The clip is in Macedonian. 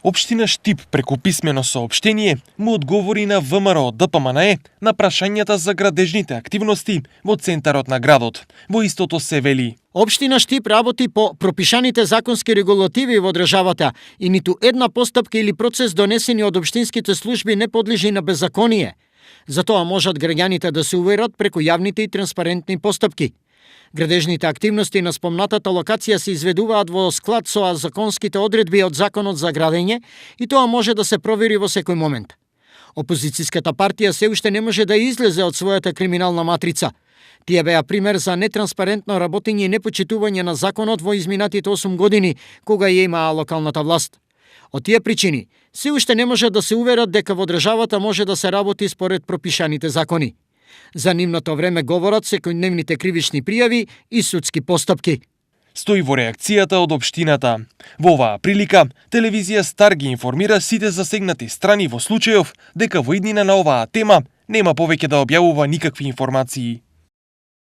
Општина Штип преку писмено соопштение му одговори на ВМРО ДПМНЕ на прашањата за градежните активности во центарот на градот. Во истото се вели: Општина Штип работи по пропишаните законски регулативи во државата и ниту една постапка или процес донесени од општинските служби не подлежи на беззаконие. Затоа можат граѓаните да се уверат преку јавните и транспарентни постапки. Градежните активности на спомнатата локација се изведуваат во склад со законските одредби од Законот за градење и тоа може да се провери во секој момент. Опозицијската партија се уште не може да излезе од својата криминална матрица. Тие беа пример за нетранспарентно работење и непочитување на законот во изминатите 8 години, кога ја имаа локалната власт. Од тие причини, се уште не може да се уверат дека во државата може да се работи според пропишаните закони. За нивното време говорат секојдневните кривични пријави и судски постапки. Стои во реакцијата од општината. Во оваа прилика, телевизија Стар ги информира сите засегнати страни во случајов дека во иднина на оваа тема нема повеќе да објавува никакви информации.